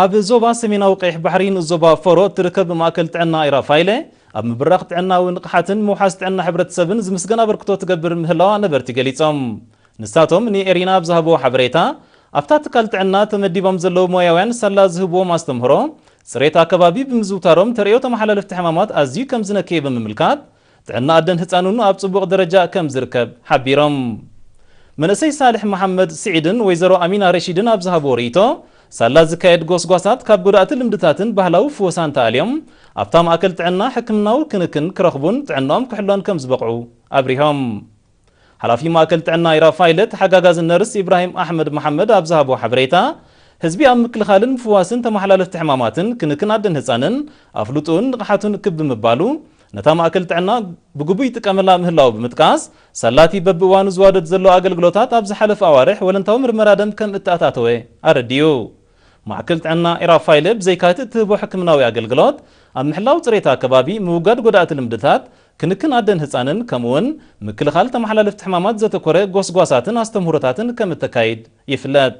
ኣብ ዞባ ሰሜናዊ ቀይሕ ባሕሪ ንኡስ ዞባ ፈሮ እትርከብ ማእከል ጥዕና ኢራፋይለ፣ ኣብ ምብራኽ ጥዕናዊ ንቕሓትን ምውሓስ ጥዕና ሕብረተሰብን ዝምስገን ኣበርክቶ ትገብር ምህላዋ ነበርቲ ገሊጾም። ንሳቶም ንኤሪና ኣብ ዝሃብዎ ሓበሬታ፣ ኣብታ ትካል ጥዕና ተመዲቦም ዘለዉ ሞያውያን ሳላ ዝህብዎም ኣስተምህሮ፣ ጽሬት ኣከባቢ ብምዝውታሮም ተርእዮ ተመሓላለፍቲ ሕማማት ኣዝዩ ከም ዝነከየ ብምምልካት፣ ጥዕና ኣደን ህጻን እውን ኣብ ጽቡቕ ደረጃ ከም ዝርከብ ሓቢሮም። መንእሰይ ሳልሕ መሓመድ ስዒድን ወይዘሮ ኣሚና ረሺድን ኣብ ዝሃብዎ ርእይቶ፣ ሳላ ዝካየድ ጎስጓሳት ካብ ጎዳእቲ ልምድታትን ባህላዊ ፍወሳን ተኣልዮም፣ ኣብታ ማእከል ጥዕና ሕክምናዊ ክንክን ክረኽቡን ጥዕናኦም ክሕሎን ከም ዝበቕዑ ኣብሪሆም። ሓላፊ ማእከል ጥዕና ኢራፋይለ ተሓጋጋዚ ነርስ ኢብራሂም ኣሕመድ መሓመድ ኣብ ዝሃቦ ሓበሬታ፣ ህዝቢ ኣብ ምክልኻልን ምፍዋስን ተመሓላለፍቲ ሕማማትን ክንክን ኣደን ህጻንን ኣፍልጦኡን ንቕሓቱን ክብ ብምባሉ፣ ነታ ማእከል ጥዕና ብግቡእ ይጥቀመላ ምህላው ብምጥቃስ፣ ሳላቲ በብእዋኑ ዝዋደድ ዘሎ ኣገልግሎታት ኣብ ዝሓለፈ ኣዋርሕ ወለንታዊ ምርመራ ደም ከም እተኣታተወ ኣረዲኡ። ማእከል ጥዕና ኢራፋይለ ብዘይካቲ እትህቦ ሕክምናዊ ኣገልግሎት፣ ኣብ ምሕላው ጽሬት ኣከባቢ፣ ምውጋድ ጎዳእቲ ልምድታት፣ ክንክን ኣደን ህጻንን፣ ከምኡውን ምክልኻል ተመሓላለፍቲ ሕማማት ዘተኮረ ጎስጓሳትን ኣስተምህሮታትን ከም እተካይድ ይፍለጥ።